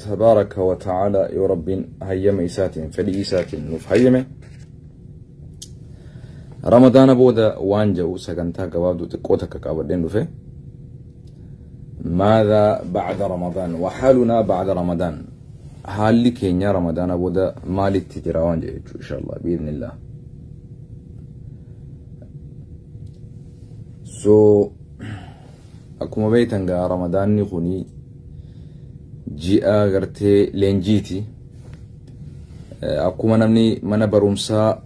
tabaaraka wa ta'ala yoo Rabbiin hayyama isaatiin fedhii isaatiin nuuf hayyame Ramadaana booda waan jedhu sagantaa gabaabduu xiqqoo takka qabadheen dhufe. ماذا بعد رمضان وحالنا بعد رمضان حالي كينيا رمضان بودا مالي تجراوان إن شاء الله بإذن الله. So akkuma beektan gaa Ramadaanni kuni ji'a gartee leenjiiti. Akkuma namni mana barumsaa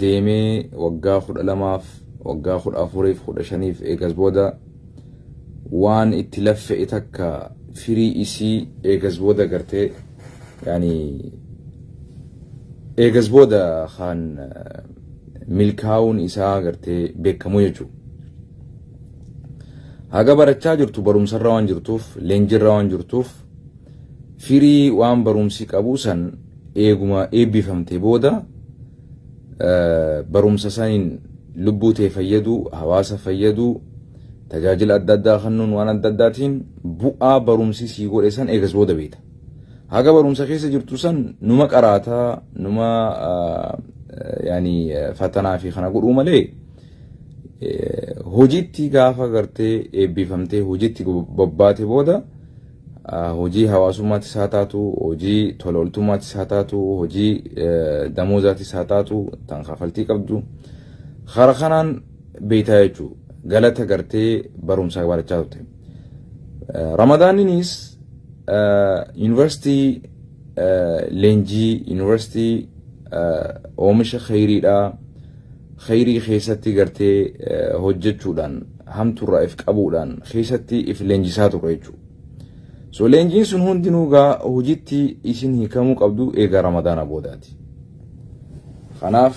deemee waggaa 12f waggaa 14f 15f eegas booda waan itti laffa'e takka firii isii eegas booda gartee yaani eegas booda kan milkaa'uun isaa gartee beekamu jechuudha. Haga barachaa jirtu barumsarra waan jirtuuf leenjirra waan jirtuuf firii waan barumsi qabu san eeguma eebbifamte booda barumsa saniin lubbuu ta'e fayyadu hawaasa fayyadu tajaajila adda addaa kennuun waan adda addaatiin bu'aa barumsi sii godhe san eegas booda beekta. Haga barumsa keessa jirtu san numa qaraataa numa yaani fatanaa fi kana godhuu malee hojiitti gaafa gartee eebbifamtee hojiitti bobbaate booda hojii hawaasummaattis haa taatu hojii tola ooltummaattis haa taatu hojii damoozaattis haa taatu tan kafaltii qabdu karaa kanaan beektaa jechuudha. Galata gartee barumsaa barachaa turte. Ramadaaninis yuunivarsiitii leenjii yuunivarsiitii oomisha khayriidhaa khayrii keessatti gartee hojjechuudhaan hamtuurraa if qabuudhaan keessatti if leenjisaa ture jechuudha. So leenjiin sun hundinuu gaa hojiitti isin hiikamuu qabdu eega Ramadaana boodaati. Kanaaf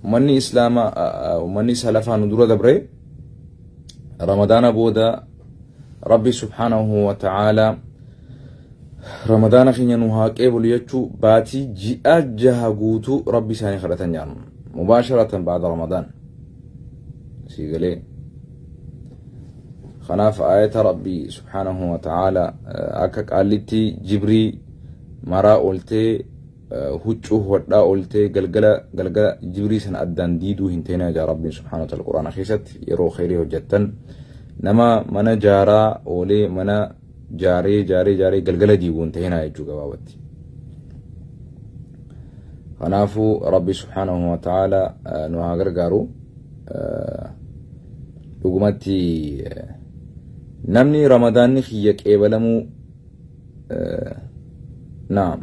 uummanni Islaamaa uummanni salafaa nu dura dabre Ramadaana booda Rabbi subhaanahu wa ta'ala Ramadaana keenya nu haa qeebulu jechuu baatii ji'a jaha guutuu Rabbi isaanii kadhatan jedhan mubaasharatan ba'da Ramadaan. Siigalee. Kanaaf ayata Rabbi subhaanahu wa ta'ala akka qaallitti jibrii maraa ooltee huccuu hodhaa ooltee galgala galgala jibrii sana addaan diiduu hin ta'in jaa Rabbiin subhaanahu wa ta'ala Quraana keessatti yeroo khayrii hojjettan nama mana jaaraa oolee mana jaaree jaaree jaaree galgala diiguu hin ta'in jechuu gabaabatti. Kanaafuu Rabbi subhaanahu wa ta'ala nu haa gargaaru. Dhugumatti namni Ramadaanni kiyya qeebalamuu naam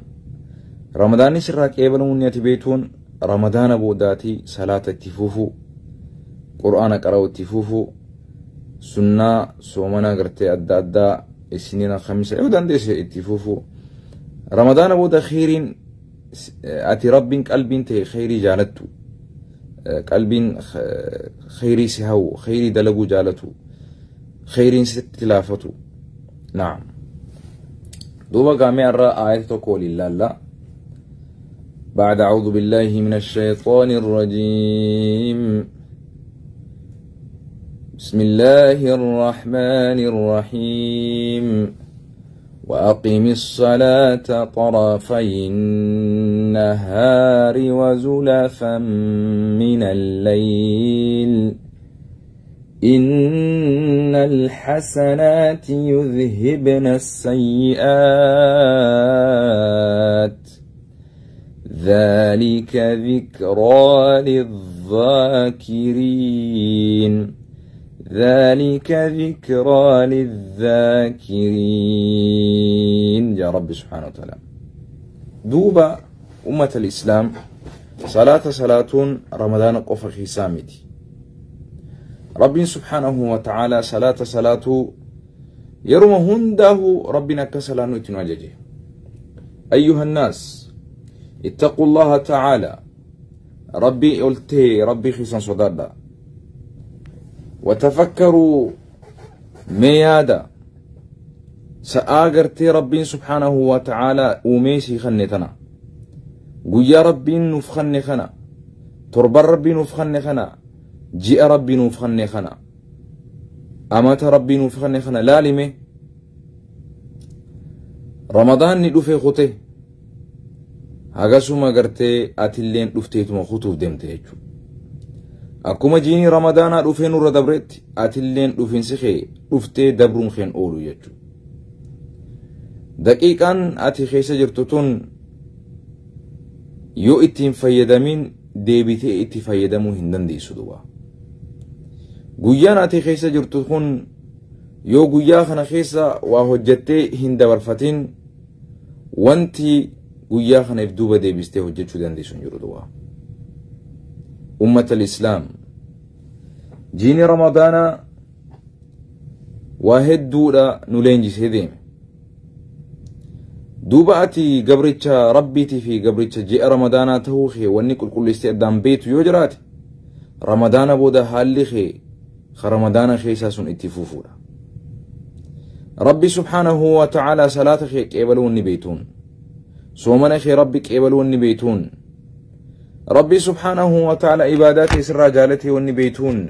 Ramadaanni sirraa qeebalamuu ni ati beektuun Ramadaana boodaatii salaata itti fufuu Qur'aana qara'uu itti fufuu sunnaa soomana gartee adda addaa isiniina khamisa yoo dandeesse itti fufuu Ramadaana booda khayriin ati Rabbiin qalbiin ta'e khayrii jaalattu qalbiin khayrii si hawwu khayrii dalaguu jaalatu khayriin sitti laafatu naam. Duuba gaamee irra aayata tokko waliin laalla. بعد أعوذ بالله من الشيطان الرجيم بسم الله الرحمن الرحيم وأقم الصلاة طرفي النهار وزلفا من الليل إن الحسنات يذهبن السيئات ذلك ذكرى للذاكرين ذلك ذكرى للذاكرين. يا رب سبحانه وتعالى دوبا أمة الإسلام صلاة صلاة رمضان قف خسامتي رب سبحانه وتعالى صلاة صلاة يرمى هنده ربنا كسلا نتنوجه. أيها الناس اتقوا الله تعالى ربي قلتي ربي خيسان صدادا وتفكروا ميادا سآغرتي ربي سبحانه وتعالى أميسي خنتنا قويا ربي نفخني خنا تربى ربي نفخني خنا جاء ربي نفخني خنا أمات ربي نفخني خنا لالمي Ramadaanni dhufee kute hagasuma gartee atilleen dhufteetuma kutuuf deemte jechuudha. Akkuma jiini Ramadaanaa dhufee nurra dabretti atilleen dhufinsi kee dhuftee dabruun keen oolu jechuudha. Daqiiqaan ati keessa jirtu tun yoo ittiin fayyadamin deebitee itti fayyadamuu hin dandeessu duba. Guyyaan ati keessa jirtu kun yoo guyyaa kana keessa waa hojjettee hin dabarfatin wanti guyyaa kana if duuba deebistee hojjechuu dandeessu hin jiru duba. Ummata al-Islaam jiini Ramadaanaa waa hedduudha nu leenjisee deeme. Duuba ati gabricha rabbiitii fi gabricha ji'a Ramadaanaa ta'uu kee wanni qulqulleessitee addaan beektu yoo jiraate Ramadaana booda haalli kee ka Ramadaana keessaa sun itti fufuudha. Rabbi subhaanahu wa ta'aalaa salaata kee qeebaluu wanni beektuun, soomana kee Rabbi qeebaluu wanni beektuun, Rabbi subhaanahu wa ta'aalaa ibaadaa kee sirraa jaalatee wanni beektuun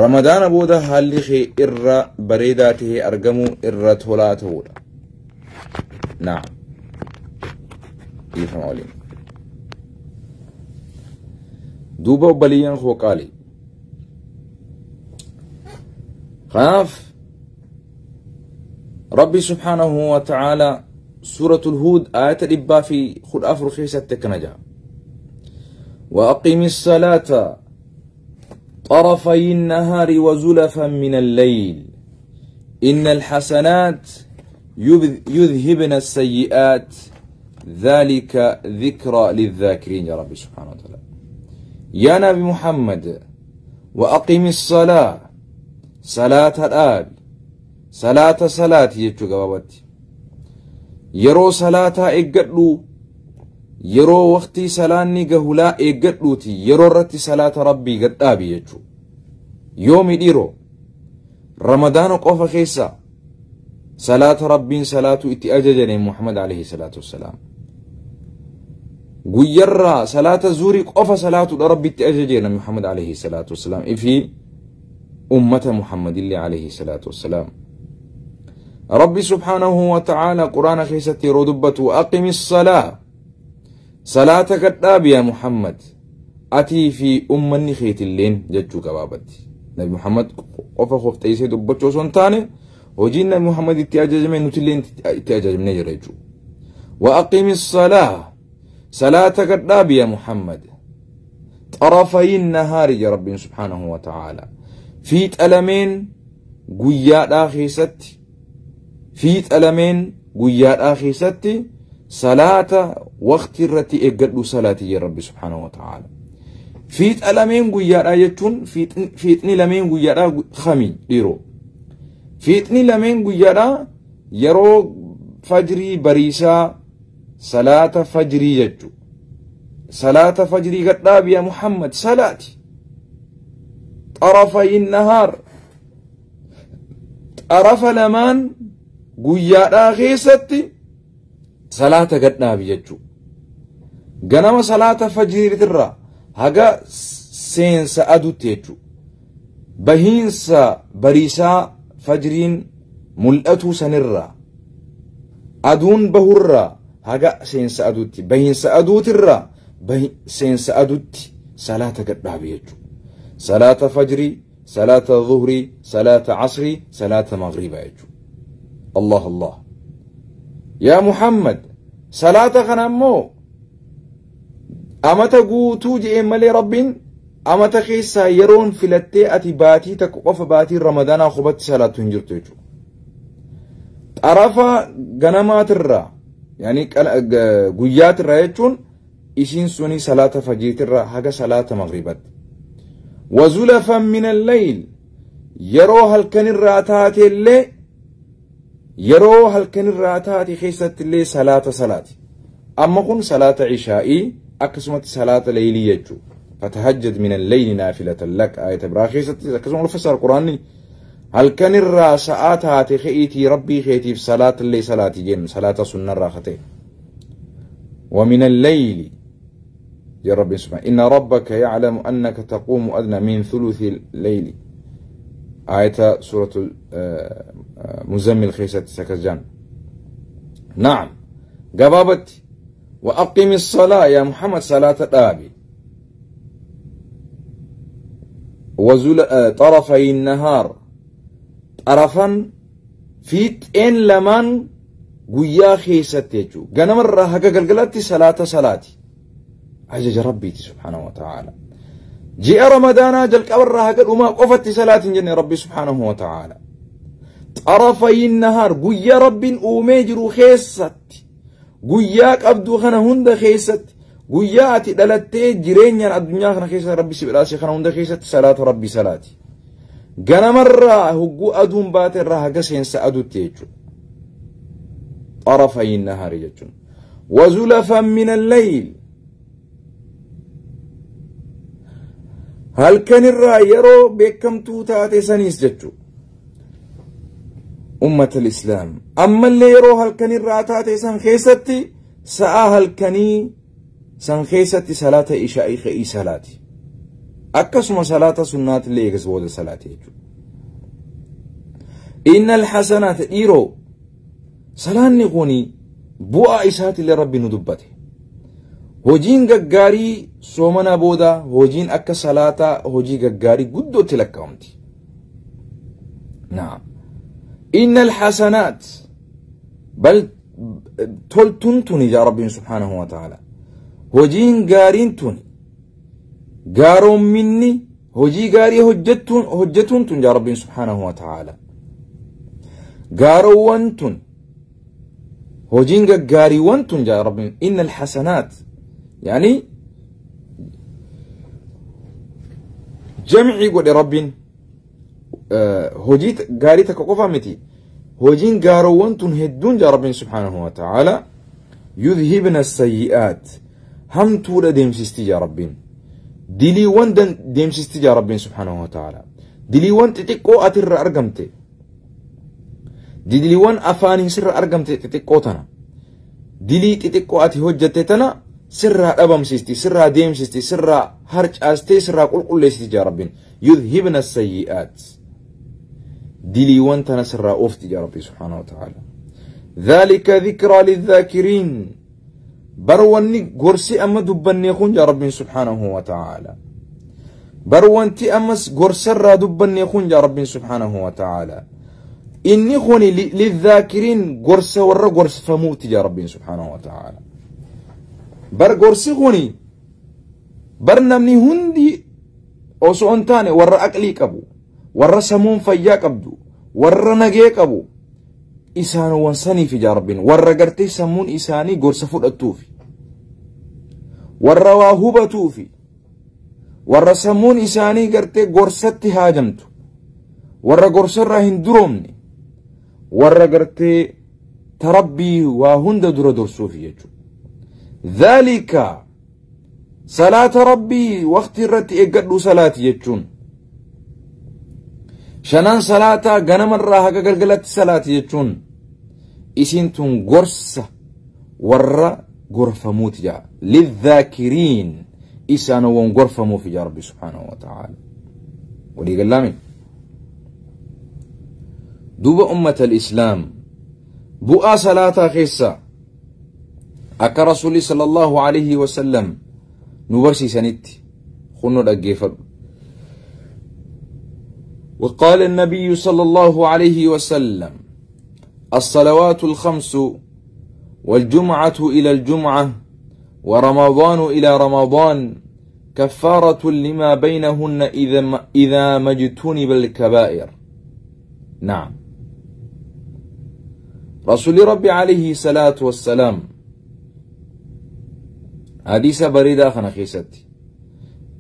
Ramadaana booda haalli kee irra bareedaa tahee argamuu irra tolaa ta'uudha. Naam. Dhiifama waliin. Duuba obboleeyyan koo qaali. Kanaaf Rabbi subhaanahu wa ta'aalaa suuratul Huud aayata 114 keessatti akkana jedha. وأقم الصلاة طرفي النهار وزلفا من الليل إن الحسنات يذهبن السيئات ذلك ذكرى للذاكرين. يا ربي سبحانه وتعالى يا نبي محمد وأقم الصلاة صلاة الآب صلاة صلاة يجوغابات يرو صلاة إقدلو يرو وقتي سلاني قهلا إقدلوتي يرو رتي صلاة ربي قد آبي يجو يومي ديرو رمضان قوف خيسا صلاة ربي صلاة إتي أججني محمد عليه الصلاة والسلام غيرا صلاة زوري قف صلاة ربي إتي أججني محمد عليه الصلاة والسلام في أمة محمد اللي عليه الصلاة والسلام. ربي سبحانه وتعالى قرآن خيستي ردبة وأقم الصلاة صلاة قد يا محمد أتي في أم النخيت اللين جتشو كبابتي نبي محمد قف خوف تيسي دبتشو سنتاني وجينا محمد اتأجج من نتلين اتأجج من يجريجو. وأقم الصلاة صلاة قد يا محمد طرفي النهار يا رب سبحانه وتعالى في تألمين قياد آخي ست في تألمين قياد آخي ست صلاة وقت الرتي إقدو صلاة يا رب سبحانه وتعالى في تألمين قياد آيتون في تني قياد خمي ديرو fiixni lameen guyyaadha yeroo fajrii bariisaa salaata fajrii jechu salaata fajrii gadhaabi ya Muhammad salaati xarafayi nahaar xarafa lamaan guyyaadhaa keessatti salaata gadhaabi jechu ganama salaata fajriitirraa haga seensa aduutti jechu bahiinsa bariisaa fajriin mul'atuu sanirraa aduun bahurraa haga seensa aduutti bahiinsa aduutirraa seensa aduutti salaata gadhaabi jechuudha. Salaata fajrii, salaata zuhrii, salaata asrii, salaata magriibaa jechuudha. Allah Allah. Yaa Muhammad salaata kana ammoo amata guutuu je'een malee Rabbiin amata keessaa yeroon filattee ati baatii takka qofa baatii Ramadaanaa qofatti salaattu hin jirtu jechuudha. Xarafa ganamaatirraa yaani guyyaatirraa jechuun isiin suni salaata fajriitirraa haga salaata magriibatti. Wazulafan min al-layl yeroo halkanirraa taatellee yeroo halkanirraa taate keessattillee salaata salaati. Amma kun salaata ishaa'ii akkasumatti salaata leeylii jechuudha. فتهجد من الليل نافلة لك آية براخيسة كسم الفسر القرآني هل كان الرأسات خيتي ربي خيتي في صلاة الليل صلاة جن صلاة سنة راختي ومن الليل يا رب سبحانه إن ربك يعلم أنك تقوم أدنى من ثلث الليل آية سورة مزمل خيسة سكزجان. Naam. Gabaabatti. Wa aqimi salaa yaa Muhammad salaata dhaabi. Xarafay nahaar. Xarafan fiixeen lamaan guyyaa keessatti jechuudha. Ganamarraa haga galgalatti salaata salaati. Ajaja Rabbiiti subhaanahu wa ta'aala. Ji'a Ramadaanaa jalqabarraa haga dhumaa qofatti salaati hin jenne Rabbi subhaanahu wa ta'aala. Xarafay nahaar guyyaa Rabbiin uumee jiru keessatti guyyaa qabdu kana hunda keessatti guyyaa ati dhalattee jireenyaan addunyaa kana keessa Rabbi si badhaase kana hunda keessatti salaata Rabbi salaati. Ganamarraa hogguu aduun baate irraa haga seensa aduutti jechuudha. Xarafay nahaari jechuun. Wazulafan min al-layl. Halkanirraa yeroo beekamtuu taate saniis jechuudha. Ummata al-Islaam. Ammallee yeroo halkanirraa taate san keessatti sa'a halkanii san keessatti salaata ishaa'ii ka'ii salaati. Akkasuma salaata sunnaatillee eegas booda salaati jechuudha. Inna al-hasanaat dhiiroo salaanni kuni bu'aa isaatillee Rabbi nu dubbate. Hojiin gaggaarii soomana booda hojiin akka salaataa hojii gaggaarii guddootti lakkaa'amti. Naam. Inna al-hasanaat bal toltuun tuni jaa Rabbiin subhaanahu wa ta'ala. Hojiin gaariin tuni gaaroominni hojii gaarii hojjetuun tun jaa Rabbiin subhaanahu wa ta'ala. Gaaroowwan tun hojiin gaggaariiwwan tun jaa Rabbiin inna al-hasanaat yani jamcii godhe Rabbiin hojii gaarii takka qofa miti hojiin gaaroowwan tun hedduun jaa Rabbiin subhaanahu wa ta'ala yudhibna sayyi'aat hamtuudha deemsisti jaa Rabbiin diliiwwan deemsisti jaa Rabbiin subhaanahu wa ta'ala diliiwwan xixiqqoo atirra argamte diliiwwan afaaniin sirra argamte xixiqqoo tana dilii xixiqqoo ati hojjatte tana sirraa dhabamsiisti sirraa deemsisti sirraa harcaastee sirraa qulqulleessiti jaa Rabbiin yudhibna sayyi'aat diliiwwan tana sirraa oofti jaa Rabbi subhaanahu wa ta'ala. Dhalika dhikraa lidhaakiriin bar wanni gorsi amma dubbannee kun jaa Rabbiin subhaanahu wa ta'ala. Bar wanti ammas gorsarraa dubbannee kun jaa Rabbiin subhaanahu wa ta'ala. Inni kuni lidhaakiriin gorsa warra gorfamuuti jaa Rabbiin subhaanahu wa ta'ala. Bar gorsi kuni bar namni hundi osoo hin taane warra aqlii qabu warra sammuun fayyaa qabdu warra nagee qabu isaanowwan saniif jaa Rabbiin warra gartee sammuun isaanii gorsa fudhattuufi warra waa hubatuufi warra sammuun isaanii gartee gorsatti haajamtu warra gorsarraa hin duroomne warra gartee tarabbii waa hunda dura dursuufi jechuudha. Dhalika salaata Rabbii waqtii irratti eeggadhu salaati jechuun shanan salaataa ganamarraa haga galgalatti salaati jechuun isin tun gorsa warra gorfamuuti jaa lidhaakiriin isaanowwan gorfamuufi jaa Rabbi subhaanahu wa ta'ala. Walii gallaami. Duuba ummata al-Islaam bu'aa salaataa keessa akka Rasuulli sallallahu alaihi wasallam nu barsiisanitti kunnoo dhaggeeffadhu. وقال النبي صلى الله عليه وسلم الصلوات الخمس والجمعة إلى الجمعة ورمضان إلى رمضان كفارة لما بينهن إذا ما اجتنب الكبائر. نعم. رسول ربي عليه الصلاة والسلام حديث بريدة خنخيستي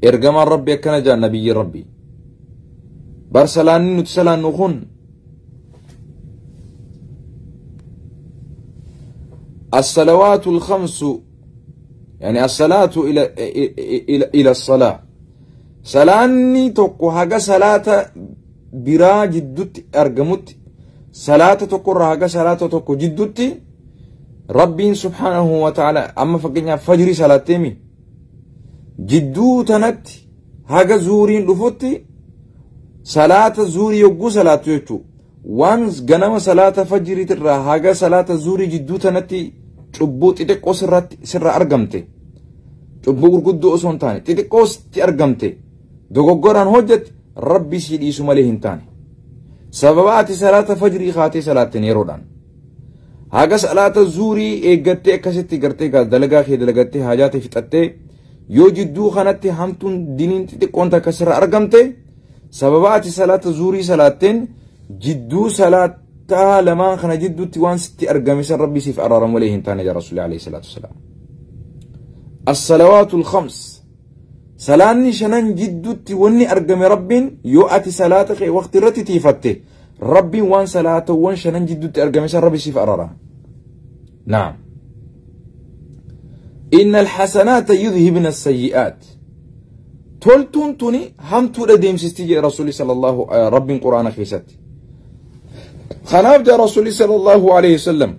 إرجم ربي كان جاء نبي ربي برسلان نتسلان نخون الصلوات الخمس يعني الصلاة إلى إلى إلى الصلاة سلاني توكو حاجة صلاة برا جدت أرجمت صلاة توكو حاجة صلاة توكو جدت ربي سبحانه وتعالى أما فكنا فجري صلاة تيمي جدو تنت حاجة زورين لفتي صلاة زوري يجو صلاة يجو Waan ganama salaata fajriitirraa haga salaata zuurii jidduu tanatti cubbuu xixiqqoo sirra argamte, cubbuu gurguddoo osoo hin taane xixiqqoo sitti argamte, dogoggoraan hojjette, rabbi si dhiisu malee hin taane. Sababa ati salaata fajrii kaatee salaatteen yeroodhaan haga salaata zuurii eeggattee akkasitti gartee dalagaa kee dalagattee haajaa ta'e fixattee, yoo jidduu kanatti hamtuun diniin xixiqqoon takka sirra argamte, sababa ati salaata zuurii salaatteen jidduu salaataa lamaan kana jidduutti waan sitti argame san rabbi siif araaramu malee hin taane, jaa Rasuulli alayhi salaatu wasalaam. As-salawaatu al-khams, salaanni shanan jidduutti wanni argame, rabbiin yoo ati salaata kee waqti irratti tiifatte, rabbiin waan salaatawwan shanan jidduutti argame san rabbi siif araarama. Naam. إن الحسنات يذهبن السيئات. Toltuun tuni hamtuudha deemsisti jedhe Rasuulli sallallahu rabbiin quraana keessatti. Kanaaf jaa Rasuulli sallallahu alayhi wasallam: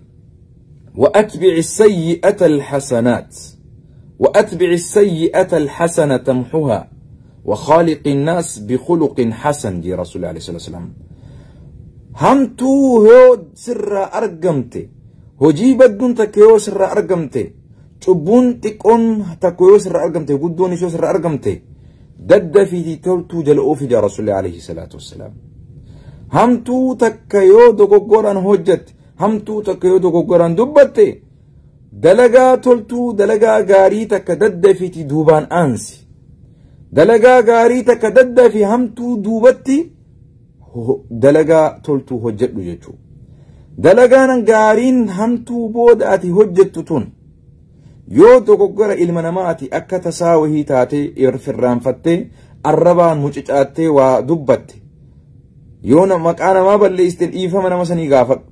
وأتبع السيئة الحسنات، وأتبع السيئة الحسنة تمحها، وخالق الناس بخلق حسن، جي رسول الله عليه الصلاة والسلام. Hamtuu yoo sirraa argamte, hojii badduun takka yoo sirraa argamte, cubbuun xiqqoon takka yoo sirraa argamte, guddoon ishoo sirraa argamte, daddafiitii toltuu jala oofi, jaa Rasuulli alayhi salaatu wassalaam. Hamtuu takka yoo dogoggoraan hojjatte, hamtuu takka yoo dogoggoraan dubbatte, dalagaa toltuu, dalagaa gaarii takka daddafiitii duubaan aansi. Dalagaa gaarii takka daddafii hamtuu duubatti dalagaa toltuu hojjedhu jechuudha. Dalagaan gaariin hamtuu booda ati hojjettu tun, yoo dogoggora ilma namaati akka tasaa wahii taatee firraanfattee arrabaan mucicaattee waa dubbatte, yoo maqaa namaa balleessite, dhiifama nama sanii gaafadhu.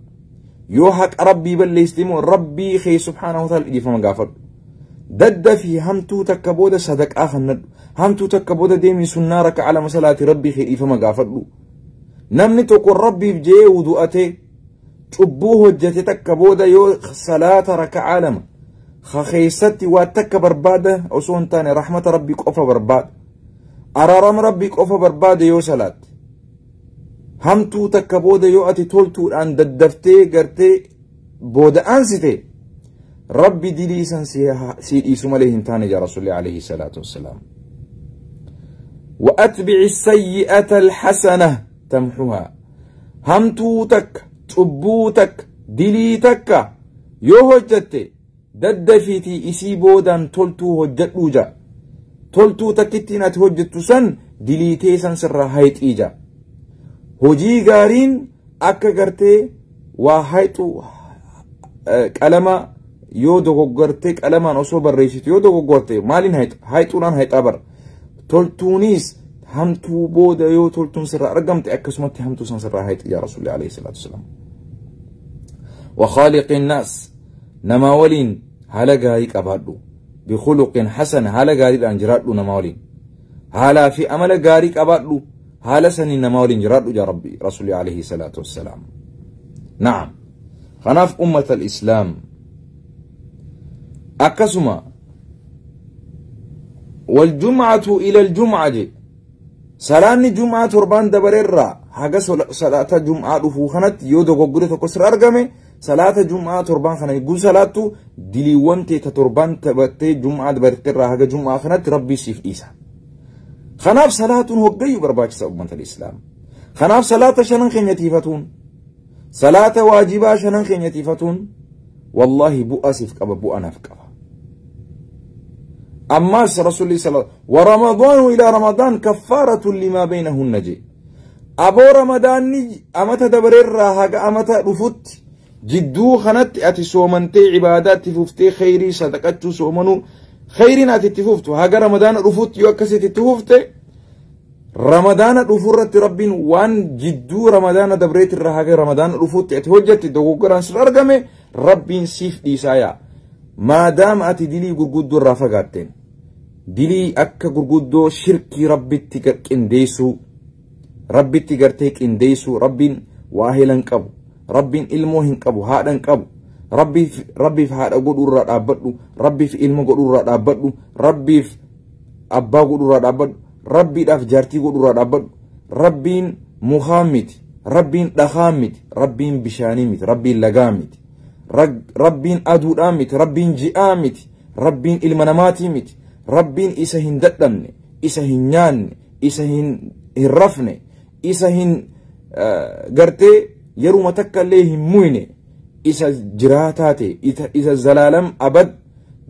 Yoo haqa rabbii balleessite immoo rabbii kee subhaanahu wa ta'ala dhiifama gaafadhu. Daddafii hamtuu takka booda sadaqaa kannadhu. Hamtuu takka booda deemii sunnaa raka'a 2 salaati rabbii kee dhiifama gaafadhu. Namni tokko rabbiif jee wudu'atee cubbuu hojjete takka booda yoo salaata raka'a 2 keessatti waa takka barbaada osoo hin taane rahmata rabbii qofa barbaada, araarama rabbii qofa barbaada yoo salaatte, hamtuu takka booda yoo ati toltuudhaan daddaftee gartee booda aansite, rabbi dilii san si dhiisu malee hin taane, jaa Rasuulli alayhi salaatu wassalaam. وأتبع السيئة الحسنة تمحها. Hamtuu takka, cubbuu takka, dilii takka yoo hojjatte, daddafiitii isii boodaan toltuu hojjadhuu jaa. Toltuu takkittiin ati hojjettu san diliitee san sirraa hayxii jaa. Hojii gaariin akka gartee waa hayxu, qalama yoo dogoggorte, qalamaan osoo barreessitu yoo dogoggorte, maaliin hayxa? Hayxuudhaan hayxaa bara. Toltuunis hamtuu booda yoo toltuun sirraa argamte, akkasumatti hamtuu san sirraa hayxi, yaa Rasuulli alayhi salaatu wasalaam. وخالق الناس, nama waliin haala gaarii qabaadhu. بخلق حسن, haala gaariidhaan jiraadhu. Nama waliin haalaa fi amala gaarii qabaadhu, haala sanii nama waliin jiraadhu, jaa rabbi Rasuulli alayhi salaatu wassalaam. Na'am. Kanaaf ummata al-Islaam, akkasuma والجمعة إلى الجمعة je, salaanni jum'aa torbaan dabareerraa haga salaata jum'aa dhufuu kanatti yoo dogoggore tokko sirra argame, salaata jum'aa torbaan kana guu salaattu, diliiwwan teeta torbaan taphattee jum'aa dabarteerraa haga jum'aa kanatti rabbii siif dhiisa. Kanaaf salaatuun hoggayyuu barbaachisa, ummata islaam. Kanaaf salaata shanan keenya tiifatuun, salaata waajibaa shanan keenya tiifatuun, wallaahi bu'aa siif qaba, bu'aa naaf qaba. Ammaas Rasuulli sala ورمضان إلى رمضان كفارة لما بينهن je. Aboo, ramadaanni amata dabareerraa haga amata dhufutti jidduu kanatti ati soomantee cibaadaa itti fuftee, kheyrii sadaqachuu, soomanuu, kheyriin ati itti fuftu haga ramadaana dhufutti yoo akkasitti itti fufte, ramadaana dhufurratti rabbiin waan jidduu ramadaana dabreetirraa haga ramadaana dhufutti ati hojjette dogoggoraan sirra argame rabbiin siif dhiisaa yaa. Maadaama ati dilii gurguddoo irraa fagaatteen, dilii akka gurguddoo shirkii, rabbitti qindeessuu, rabbitti gartee qindeessuu, rabbiin waa helan qabu, rabbiin ilmoo hin qabu, haadha hin qabu, rabbiif haadha godhuurraa dhaabbadhu, rabbiif ilma godhuurraa dhaabbadhu, rabbiif abbaa godhuurraa dhaabbadhu, rabbiidhaaf jaartii godhuurraa dhaabbadhu, rabbiin mukaa miti, Rabbiin dhakaa miti, Rabbiin bishaanii miti, Rabbiin lagaa miti, Rabbiin aduudhaa miti, Rabbiin ji'aa miti, Rabbiin ilma namaatii miti. Rabbiin isa hin dadhabne, isa hin nyaanne, isa hin rafne, isa hin gartee yeruma takka illee hin muyne, isa jiraataa ta'e, isa zalaalam abad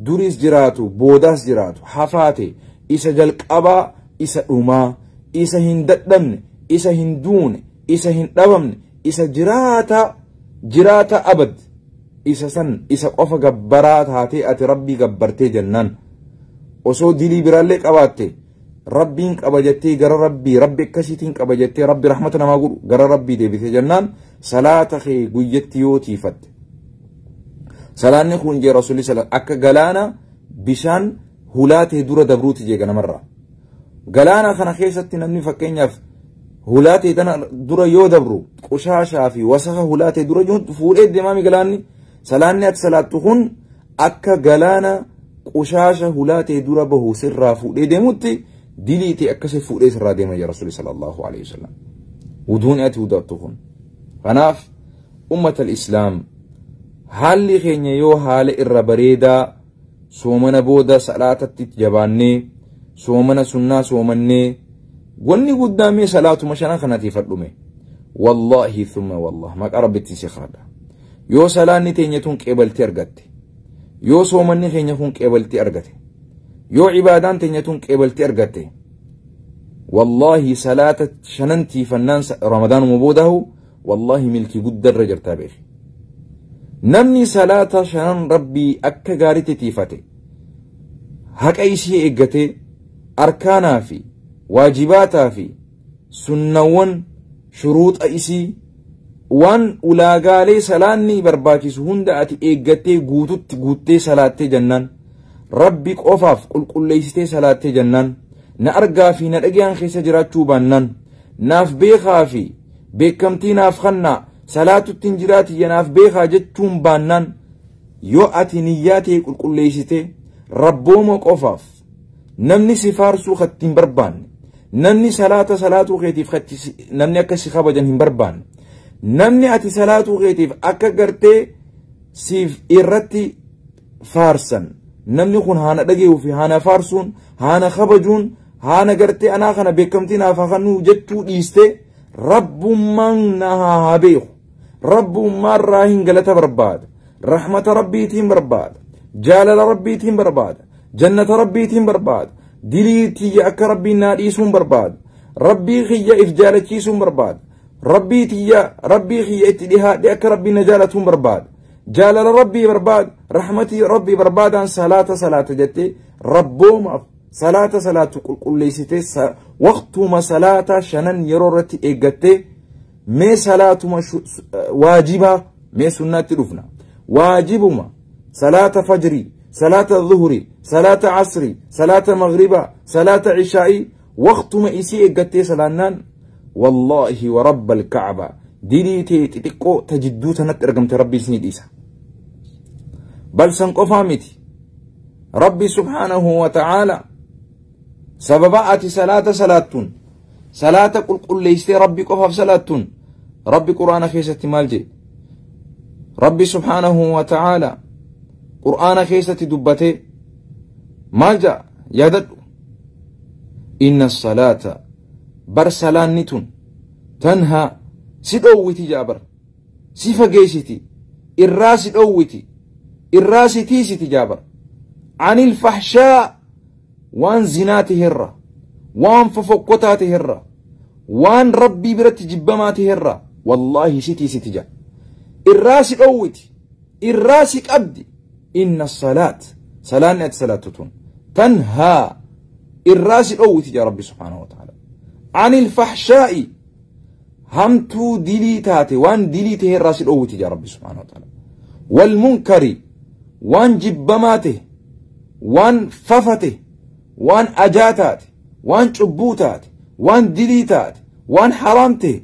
duris jiraatu boodaas jiraatu hafaa ta'e, isa jalqabaa isa dhumaa, isa hin dadhabne, isa hin duune, isa hin dhabamne, isa jiraata abad, isa san isa qofa gabbaraa taatee ati Rabbii gabbartee jennaan osoo dilii biraallee qabaatte Rabbiin qaba jettee gara Rabbii, Rabbi akkasiitiin qaba jettee Rabbi rahmata namaa godhu gara Rabbii deebitee jennaan salaata kee guyyatti yoo tiifatte. Salaanni kun jee Rasuulli akka galaana bishaan hulaatee dura dabruuti jee ganamarraa. Galaana kana keessatti namni fakkeenyaaf hulaatee tana dura yoo dabru qushaashaa fi wasaka hulaatee dura fuudhee deemaami galaanni. Salaanni ati salaattu kun akka galaana qushaasha hulaatee dura bahu sirraa fuudhee deemutti diliitee akkasii fuudhee sirraa deema jee Rasuulli sallallahu alaihi wasallam. Wuduun ati wudattu kun. Kanaaf ummata islaam haalli keenya yoo haala irra bareedaa soomana booda salaatatti jabaannee soomana sunnaa soomannee wanni guddaa mee salaatuma shanan kanatiif hadhume. Wallaahi thumma wallah maqaa Rabbitti si kadhadha. Yoo salaanni teenya tun qeebaltii argatte, yoo soomanni keenya kun qeebaltii argate, yoo ibaadaan teenya tun qeebaltii argatte, wallaahi salaata shanan tiifannaan ramadaanuma boodahu wallaahi milkii guddarra jirtaa beeki. Namni salaata shanan Rabbii akka gaariitti tiifate, haqa isii eeggatee arkaanaa fi waajibaataa fi sunnawwan shuruuxa isii waan ulaagaalee salaanni barbaachisu hunda ati eeggattee guututti guuttee salaattee jennaan Rabbi qofaaf qulqulleessitee salaattee jennaan na argaa fi na dhagayaan keessa jiraachuu baannaan naaf beekaa fi beekamtii naaf kannaa salaatutti hin jiraatiyya naaf beekaa jechuun baannaan yoo ati niyyaa ta'e qulqulleessitee rabbooma qofaaf namni si faarsuu katti hin barbaanne, namni salaata salaatuu keetiif namni akka si kabajan hin barbaanne, namni ati salaatuu keetiif akka gartee siif irratti faarsan namni kun haana dhagayuu fi haana faarsuun haana kabajuun haana gartee anaa kana beekamtii naaf haa kennuu jechuu dhiistee Rabbummaan na haa beeku, Rabbummaan irraa hin galata barbaada, rahmata Rabbiitiin barbaada, jaalala Rabbiitiin barbaada, jannata Rabbiitiin barbaada, dilii tiyya akka Rabbiin naa dhiisuun barbaada, Rabbii kiyya if jaalachiisuun barbaada, Rabbii tiyya Rabbii kiyya itti dhihaadhe akka Rabbiin na jaalatuun barbaada, jaalala Rabbii barbaada, rahmatii Rabbii barbaadaan salaata salaata jettee rabboomaaf salaata salaatu qulqulleessitee waqtuma salaata shanan yeroo irratti eeggattee mee salaatuma waajibaa mee sunnaatti dhufna waajibuma salaata fajrii, salaata zuhurii, salaata asrii, salaata maghribaa, salaata ishaa'ii waqtuma isii eeggattee salaannaan wallaahi wa rabbal ka'aba dilii ta'e xixiqqoo ta jidduu tanatti argamte Rabbi isinii dhiisa. Bal san qofaa miti. Rabbi subhaanahu wa ta'aala sababa ati salaata salaattuun salaata qulqulleessitee Rabbi qofaaf salaattuun Rabbi quraana keessatti maal jedhe? Rabbi subhaanahu wa ta'aala qur'aana keessatti dubbatee maal jedha? Yaadadhu. Inna salaata bar salaanni tun tanhaa si dhoowwiti jedha bar, si fageessiti, irraa si dhoowwiti, irraa si tiisiti jedha bar. Anil fahshaa waan zinaa ta'erra, waan fofokkotaa ta'erra, waan Rabbii biratti jibbamaa ta'erra wallaahi si tiisiti jedha. Irraa si dhoowwiti, irraa si qabdi. Inna salaat salaanni ati salaattu tun tanhaa irraa si dhoowwiti jedha Rabbi subhaanahu wa ta'aala. Anil fahshaa'i hamtuu dilii taate waan dilii ta'e irraa si dhoowwiti jedha Rabbi subhaanahu wa ta'aala. Wal munkari waan jibbamaa ta'e, waan fafate, waan ajaa taate, waan cubbuu taate, waan dilii taate, waan haraam ta'e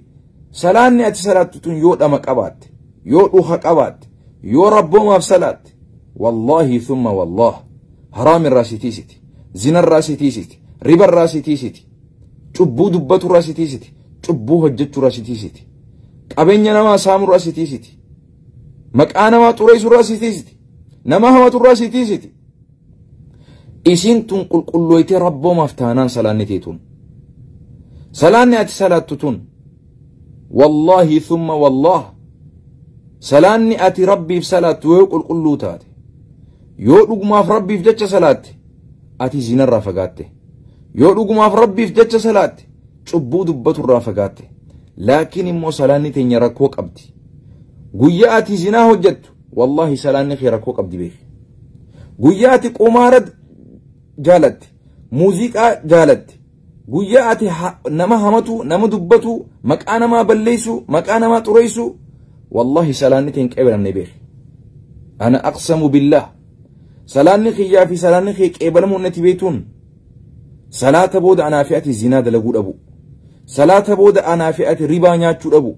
salaanni ati salaattu tun yoo dhama qabaatte, yoo dhuha qabaatte, yoo rabboomaaf salaatte, wallaahi thumma wallah haraam irraa si tiisiti, zina irraa si tiisiti, riba irraa si tiisiti, cubbuu dubbatu irraa si tiisiti, cubbuu hojjechuu irraa si tiisiti. Qabeenya namaa saamurraa si tiisiti. Maqaa namaa xureessurraa si tiisiti. Nama hamaturraa si tiisiti. Isiin tun qulqullooytee rabboomaaf taanaan salaanni teetun. Salaanni ati salaattu tun wallaahi thumma wallaah salaanni ati rabbiif salaattu yoo qulqulluu taate yoo dhugumaaf rabbiif jecha salaatte ati zinarraa fagaatte yoo dhugumaaf rabbiif jecha salaatte cubbuu dubbaturraa fagaatte. Laakiin immoo salaanni teenya rakkoo qabdi. Guyyaa ati zinaa hojjettu wallaahi salaanni kee rakkoo qabdi beeki. Guyyaa ati qumaara jaalatte, muuziqaa jaalatte, guyyaa ati nama hamatu, nama dubbatu, maqaa namaa balleessu, maqaa namaa xureessu, wallaahi salaanni kee hin qeebalamne beeki. Ana aqsamu billaah. Salaanni kiyyaa fi salaanni kee qeebalamuu natti beektuun salaata booda anaa fi ati zinaa dalaguu dhabu. Salaata booda anaa fi ati ribaa nyaachuu dhabu.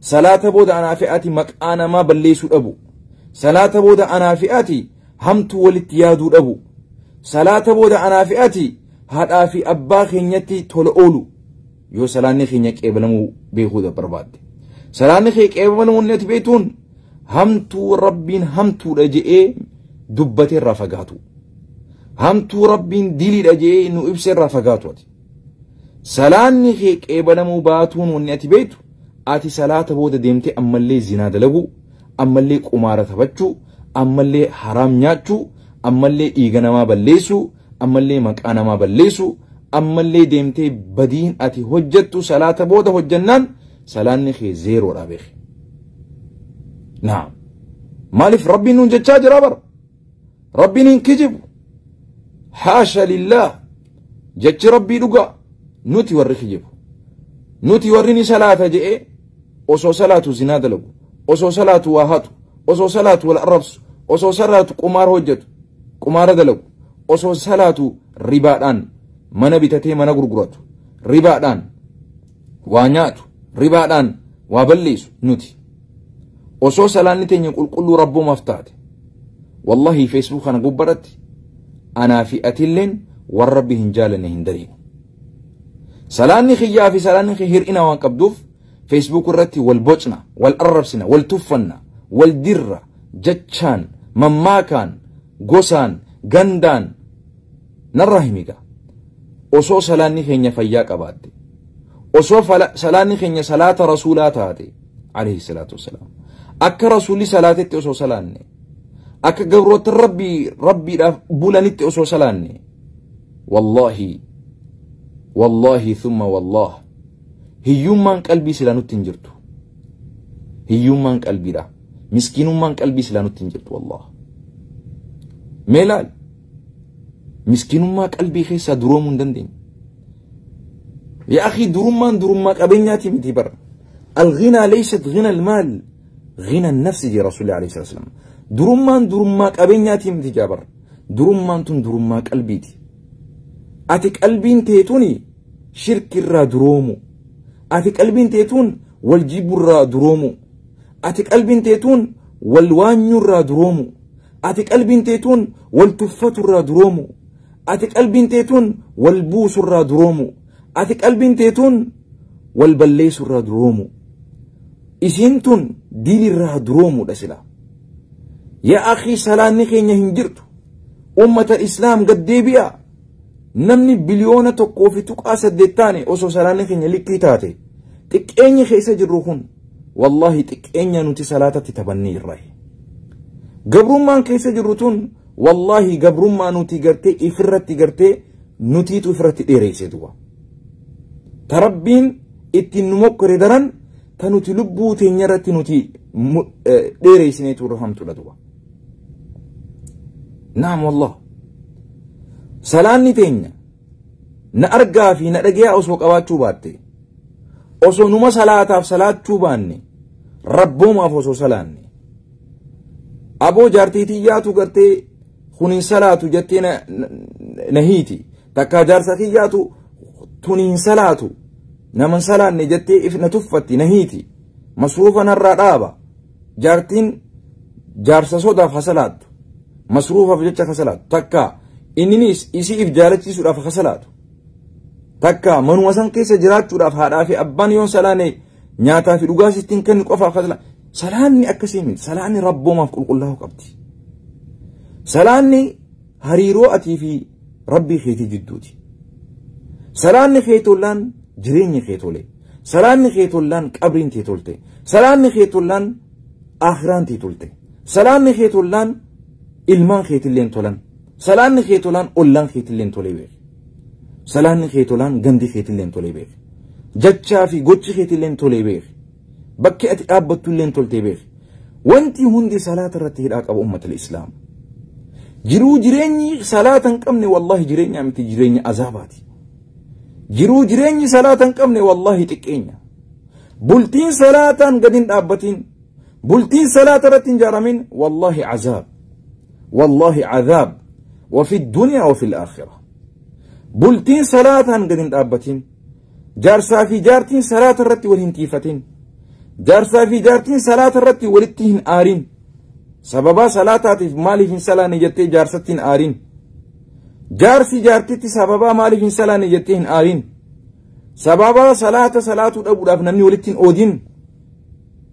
Salaata booda anaa fi ati maqaa namaa balleessuu dhabu. Salaata booda anaa fi ati hamtuu walitti yaaduu dhabu. Salaata booda anaa fi ati haadhaa fi abbaa keenyatti tola oolu yoo salaanni keenya qeebalamuu beekuu barbaadde. Salaanni kee qeebalamuu natti beektuun hamtuu rabbiin hamtuudha je'ee dubbatee irraa fagaatu. Hamtuu rabbiin diliidha je'ee nu ibsee irraa fagaatu ati. Salaanni kee qeebalamuu baatuun wanni ati beektu ati salaata booda deemtee ammallee zinaa dalaguu, ammallee qumaara taphachuu, ammallee haraam nyaachuu, ammallee dhiiga namaa balleessuu, ammallee maqaa namaa balleessuu, ammallee deemtee badiin ati hojjettu salaata booda hojjannaan salaanni kee zeeroodha beeki. Naam. Maaliif rabbiin nuun jechaa jira bara? Rabbiin hin kijibu. Haasha lillaah. Jechi rabbii dhugaa. Nuti warri kijibu. Nuti warri ni salaata je'ee osoo salaatu zinaa dalagu, osoo salaatu waa hatu, osoo salaatu wal arrabsu, osoo salaatu qumaara hojjetu, qumaara dalagu, osoo salaatu ribaadhaan mana bitatee mana gurguratu, ribaadhaan waa nyaatu, ribaadhaan waa balleessu nuti. Osoo salaanni teenya qulqulluu rabboomaaf taate wallahi Facebook kana gubbaratti anaa fi atilleen warra rabbi hin jaalanne hin daliinu. Salaanni kiyyaa fi salaanni kee hir'ina waan qabduuf Facebook irratti wal bocna, wal arrabsina, wal tuffanna, wal dirra, jechaan, mammaakaan, gosaan, gandaan narraa himiga. Osoo salaanni keenya fayyaa qabaatte, osoo salaanni keenya salaata rasuulaa taate alayhi salaatu wassalaam, akka rasuulli salaatetti osoo salaanne, akka gabroota rabbii rabbiidhaaf bulanitti osoo salaanne, wallaahi wallaahi thumma wallaah hiyyummaan qalbii silaa nutti hin jirtu. Hiyyummaan qalbiidha. Miskiinummaan qalbii silaa nutti hin jirtu wallaah. Mee ilaali. Miskiinummaa qalbii keessaa duroomuu hin dandeenye. Yaa akhi durummaan durummaa qabeenyaati miti bara. Al-ghinaa laysat ghina al-maal ghina an-nafsi jee Rasuulli alayhi salaatu wassalaam. Durummaan durummaa qabeenyaati miti jaa bara. Durummaan tun durummaa qalbiiti. Ati qalbiin teetuni shirkirraa duroomu. Ati qalbiin teetuun wal jibburraa duroomu. Ati qalbiin teetuun wal waanyurraa duroomu. Ati qalbiin teetuun wal tuffaturraa duroomu. Ati qalbiin teetuun wal buusurraa duroomu. Ati qalbiin teetuun wal balleessurraa duroomu. Isiin tun dilirraa duroomuudha sila. Yaa akhii salaanni keenya hin jirtu. Ummata islaam gad deebi'a. Namni biliyoona 1.8 taane osoo salaanni keenya likkii taate xiqqeenyi keessa jirru kun wallaahi xiqqeenya nuti salaatatti taphannee irraa. Gabrummaan keessa jirru tun wallaahi gabrummaa nuti gartee ifirratti gartee nutiitu ifirratti dheereesse du'a. Ta rabbiin ittiin nu mokkore daran ta nuti lubbuu teenya irratti nuti dheereessineetu hamtuudha du'a. Naam wallah. Salaanni teenya na argaa fi na dhagayaa osoo qabaachuu baatte, osoo numa salaataaf salaachuu baanne, rabboomaaf osoo salaanne, aboo jaartii tiyyaatu gartee kun hin salaatu jettee na hiiti, takkaa jaarsa kiyyaatu tun hin salaatu nama hin salaanne jettee if na tuffatti na hiiti, masruufa narraa dhaaba, jaartiin jaarsa sodaaf ha salaattu, masruufaaf jecha ha salaattu, takkaa inninis isii if jaalachiisuudhaaf ha salaatu, takka manuma san keessa jiraachuudhaaf haadhaa fi abbaan yoon salaane Nyaataa fi dhugaa sittiin kennu qofaaf salaanni akkasii miti. Salaanni rabboomaaf qulqullaa'uu qabdi. Salaanni hariiroo atii fi rabbii keetii jidduuti. Salaanni kee tollaan jireenyi kee tole. Salaanni kee tollaan qabriin tee tolte. Salaanni kee tollaan aakhiraan tee tolte. Salaanni kee tollaan ilmaan keetilleen tolan. Salaanni kee tolaan ollaan keetilleen tolee beek. Salaanni kee tolaan gandi keetilleen tolee beek. Jachaa fi gochi keetilleen tolee beek. Bakki ati dhaabbattulleen toltee beek. Wanti hundi salaata irratti hidhaa qaba ummata islaam. Jiruu jireenyi salaata hin qabne wallahi jireenya miti, jireenya azaabaati. Jiruu jireenyi salaata hin qabne wallahi xiqqeenya. Bultiin salaataan gadi hin dhaabbatin, bultiin salaata irratti hin ijaaramin wallahi azaab. Wallahi azaab. وفي الدنيا وفي الآخرة. Bultiin salaataan gadi hin dhaabbatin. Jaarsaa fi jaartiin salaata irratti wal hin tiifatin. Jaarsaa fi jaartiin salaata irratti walitti hin aarin. Sababaa salaataatiif maaliif hin salaanne jettee jaarsatti hin aarin. Jaarsi jaartitti sababaa maaliif hin salaanne jettee hin aarin. Sababaa salaata salaatuu dhabuudhaaf namni walitti hin oodin.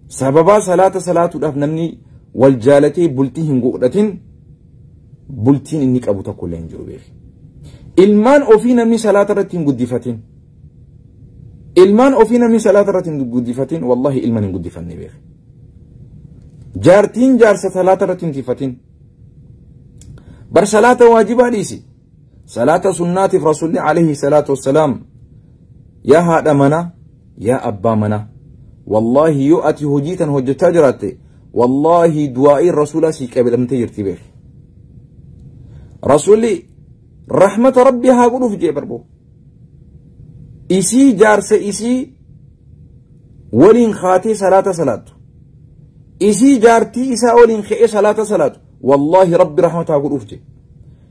Sababaa salaata salaatuudhaaf namni wal jaalatee bultii hin godhatin. Bultiin inni qabu tokko illee hin jiru beeki. Ilmaan ofii namni salaata irratti hin guddifatin. Ilmaan ofii namni salaata irratti hin guddifatin wallahi ilmaan hin guddifanne beeki. Jaartiin jaarsa salaata irratti hin tiifatin. Bar salaata waajibaa dhiisi. Salaata sunnaatiif Rasuulli alayhi salaatu wassalaam yaa haadha manaa yaa abbaa manaa wallahi yoo ati hojii tan hojjechaa jiraatte wallahi du'aa'iin rasuulaa sii qabatamtee jirti beeki. Rasuulli rahmata rabbii haa godhuuf jee barboo. Isii jaarsa isii waliin kaatee salaata salaattu. Isii jaartii isaa waliin ka'ee salaata salaatu. Wallahi rabbi rahmata haa godhuuf jee.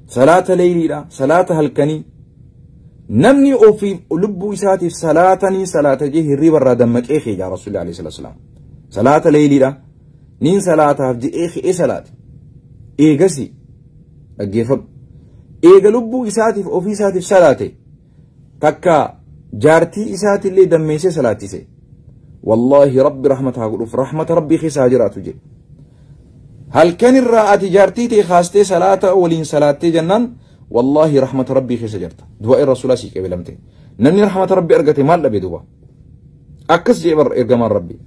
Salaata leeyliidha, salaata halkanii. Namni ofiif lubbuu isaatiif salaatanii salaata jee hirriba irraa dammaqee kee jaa Rasuulli alayhi salaatu wassalaam. Salaata leeyliidha. Niin salaataaf jedhee ka'ee salaate. Eegasi dhaggeeffadhu. Eega lubbuu isaatiif ofii isaatiif salaate takka jaartii isaatillee dammeessee salaachise. Wallahi rabbi rahmata haa godhuuf rahmata rabbii keessa haa jiraatu jedhe. Halkan irraa ati jaartii ta'e kaastee salaata waliin salaattee jennaan wallahi rahmata rabbii keessa jirta. Du'aa rasuulaa sii qabeelamte. Namni rahmata rabbii argate maal dhabe duuba? Akkas jee bar ergamaan rabbii.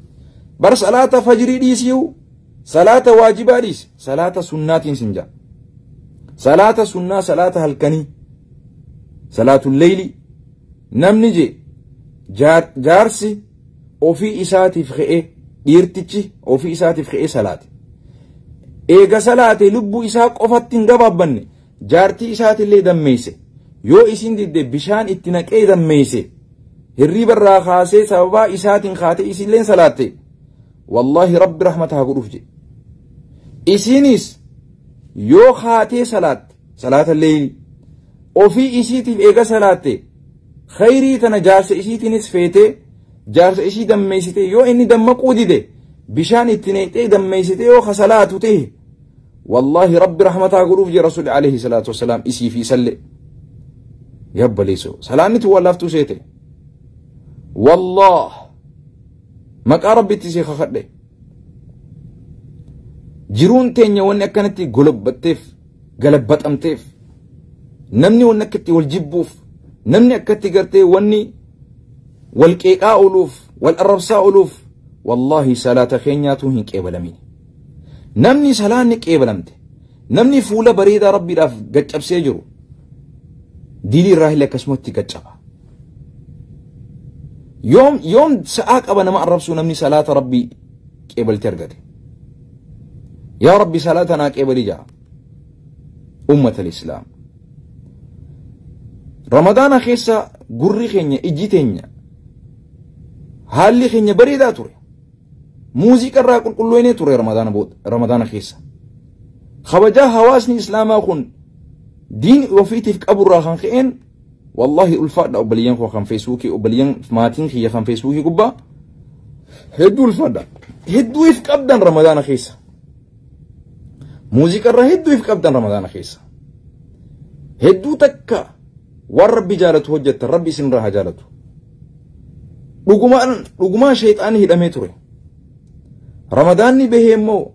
Bar salaata fajrii dhiisiyu salaata waajibaa dhiisi salaata sunnaatiin sin jaa. Salaata sunnaa salaata halkanii salaatul leyli namni je jaarsi ofii isaatiif ka'ee dhiirtichi ofii isaatiif ka'ee salaate. Eega salaate lubbuu isaa qofatti hin gabaabbanne jaartii isaatillee dammeesse. Yoo isin didde bishaan itti naqee dammeesse. Hirriba irraa kaasee sababaa isaatiin kaatee isilleen salaatte. Wallahi rabbi rahmata haa godhuuf jedhe. Isinis yoo kaatee salaatte salaata leeyli ofii isiitiif eega salaatte khayrii tana jaarsa isiitiinis feetee jaarsa isii dammeessite yoo inni dammaquu dide bishaan itti naqxee dammeessite yoo ka salaatu ta'e wallahi rabbi rahmataa godhuuf jee rasuulli alayhi salaatu wassalaam isii fi isallee yabbaleessoo salaanni tun wallaaftuu seete wallah maqaa rabbitti see kakadhe. Jiruun teenya wanni akkanatti golobbatteef galabbaxamteef namni wanni akkatti wal jibbuuf namni akkatti gartee wanni wal qeeqaa ooluuf wal arrabsaa ooluuf wallahi salaata keenyaatu hin qeebalamin. Namni salaanni qeebalamte namni fuula bareedaa rabbiidhaaf gaccabsee jiru diinii irraa illee akkasumatti gaccaba. Yoom sa'aa qaba nama arrabsuu namni salaata rabbii qeebalte argate. Yaa rabbi salaata naa qeebalii jaa. Ummata islaam. Ramadaana keessa gurri keenya ijji teenya haalli keenya bareedaa ture. Muuziqaa irraa qulqulloonee ture Ramadaana keessa. Kabajaa hawaasni islaamaa kun diin ofiitiif qaburraa kan ka'een wallahi ulfaadha obboleeyyan koo kan feesbuukii obboleeyyan maatiin kiyya kan feesbuukii gubbaa hedduu ulfaadha. Hedduu if qabdan Ramadaana keessa. Muuziqaa irraa hedduu if qabdan Ramadaana keessa. Hedduu takka waan rabbi jaalatu hojjettan rabbi isinirraa haa jaalatu. Dhugumaan sheexaanni hidhamee ture. Ramadaanni bahee immoo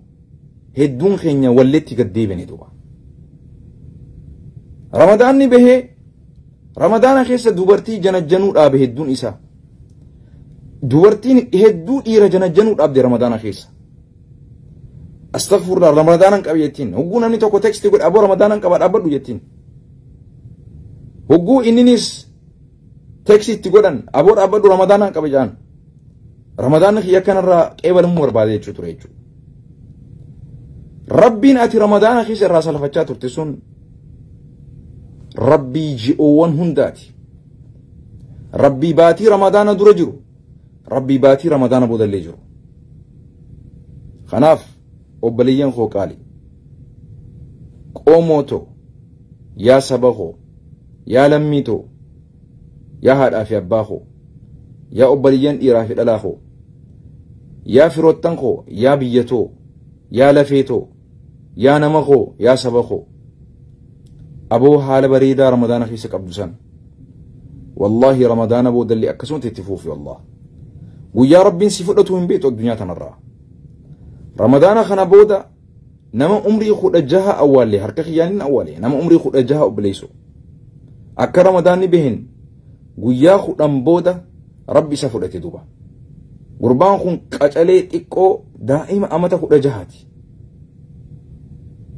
hedduun keenya walleetti gad deebine duuba. Ramadaanni bahee Ramadaana keessa dubartii janajjanuu dhaabe hedduun isaa. Dubartiin hedduu dhiira janajjanuu dhaabde Ramadaana keessa. Astaghfirullah, Ramadaanan qaba jettiin. Hogguu namni tokko text godhe, aboo Ramadaanan qaba, dhaabbadhu jettiin. Hogguu inninis text itti godhan, aboo dhaabbadhu, Ramadaanan qaba jedhan. Ramadaanni kiyya kanarraa qeebalamuu barbaade jechuu ture jechuudha. Rabbiin ati Ramadaana keessa irraa salfachaa turte sun Rabbii ji'oowwan hundaati. Rabbii baatii Ramadaana dura jiru. Rabbii baatii Ramadaana boodallee jiru. Kanaaf obboleeyyan koo qaali. Qoomoo too, yaa saba koo, yaa lammii too, yaa haadhaa fi abbaa koo, yaa obboleeyyan dhiiraa fi dhalaa koo, yaa firoottan koo, yaa biyya too, yaa lafee too, yaa nama koo, yaa saba koo. Aboo haala bareedaa Ramadaana keessa qabdu san. Wallaahi Ramadaana boodallee akkasumatti itti fuufi wallah. Guyyaa Rabbiin si fudhatu hin beektu addunyaa tanarraa. Ramadaana kana booda nama umrii 16 awwaalle, harka kiyyaanin awwaale nama umrii 16, obboleessu. Akka Ramadaanni bahen guyyaa 10 booda Rabbi isa fudhate duuba. Gurbaan kun qacalee xiqqoo daa'ima amata 16ti.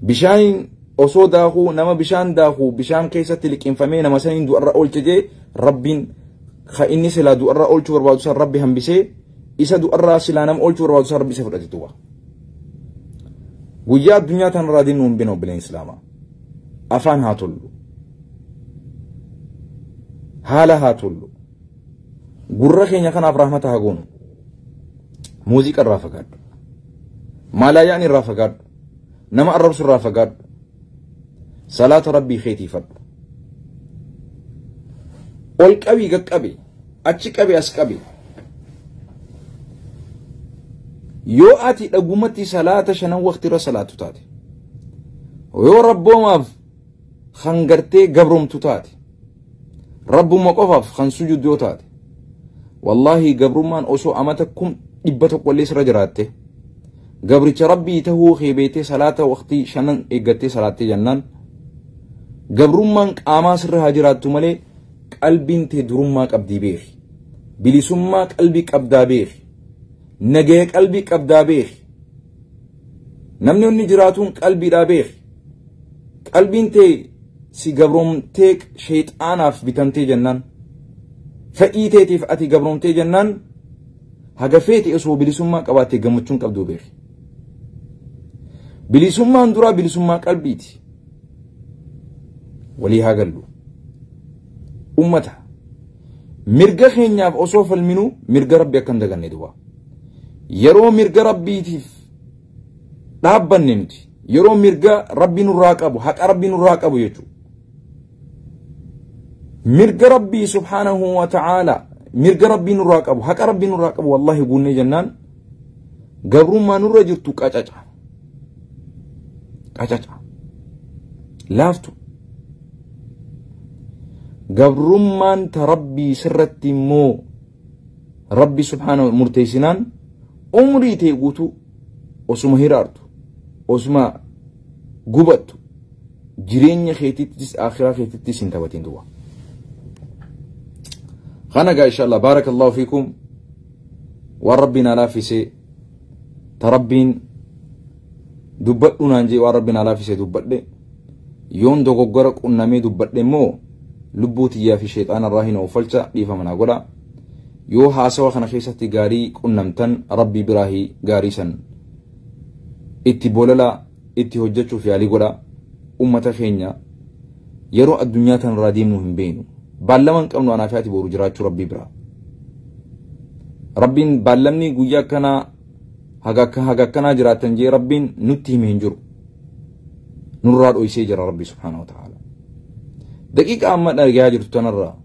Bishaaniin osoo daakuu, nama bishaan daakuu bishaan keessatti liqinfamee nama saniin du'arra oolche jee, Rabbiin ka inni silaa du'arra oolchuu barbaadu san Rabbi hambisee, isa du'arraa silaa nama oolchuu barbaadu san Rabbi isa fudhate duuba. Guyyaa addunyaa tanarraa deemnu hin beeknu, obboleen Islaamaa. Afaan haa tollu. Haala haa tollu. Gurra keenya kanaaf rahmata haa goonu. Muuziqaa irraa fagaadhu. Maalaayaan irraa fagaadhu. Nama arrabsu irraa fagaadhu. Salaata Rabbii keetiifadhu. Ol qabii qaqqabi. Achi qabi, as qabi. Yoo ati dhugumatti salaata shanan waqtiirra salaatu taate, yoo rabboomaaf kan gartee gabromtu taate, rabbuma qofaaf kan sujuud yoo taate, wallaahi gabrummaan osoo amata 100,000 illee sirra jiraatte, gabricha Rabbii tahuu kee beektee salaata waqtii shanan eeggattee salaattee jennaan, gabrummaan qaamaa sirra haa jiraattu malee qalbiin tee durummaa qabdii beeki. Bilisummaa qalbii qabdaa beeki. Nagaya qalbii qabdaa beeki. Namni inni jiraatuun qalbiidhaa beeki. Qalbiin tee si gabroomtee sheexaanaaf bitamtee jennaan, fedhii teetiif ati gabroomtee jennaan, haga feete osoo bilisummaa qabaattee gammachuun qabduu beeki. Bilisummaan duraa bilisummaa qalbiiti. Walii haa gallu. Ummata. Mirga keenyaaf osoo falminuu mirga Rabbi akka hin daganne duba. Yeroo mirga Rabbiitiif dhaabbanne nuti, yeroo mirga Rabbi nurraa qabu, haqa Rabbi nurraa qabu jechuudha. Mirga Rabbii subhaanahu wa ta'aala, mirga Rabbii nurraa qabu, haqa Rabbii nurraa qabu wallahi guunnee jennaan, gabrummaa nurra jirtu qacaca. Qacaca. Laaftu. Gabrummaan ta Rabbii sirratti immoo Rabbi subhaanahu murteessinaan, umrii ta'e guutuu osuma hiraartu, osuma gubattu, jireenya keetittis akhiraa keetittis hin taphatin duba. Kana gaa inshallah, baarakallahu fiikum, waan Rabbiin laaffisee ta Rabbiin dubbadhu naan jee, waan Rabbiin laaffisee dubbadhe. Yoon dogoggora qunnamee dubbadhe immoo lubbuu tiyyaa fi sheexaana irraa hin oofalcha, dhiifama naa godha. Yoo haasawa kana keessatti gaarii qunnamtan, Rabbii biraahi gaarii san itti bolala, itti hojjechuuf yaalii godha. Ummata keenya, yeroo addunyaa tanarraa deemnu hin beeknu. Baallama hin qabnu anaa fi ati boru jiraachuu Rabbii biraa. Rabbiin baallamni guyyaa akkanaa haga akkanaa jiraattan jee Rabbiin nutti hime hin jiru. Nurraa dhoysee jira Rabbi subhaanahu wa ta'ala. Daqiiqa amma dhagayaa jirtu tanarraa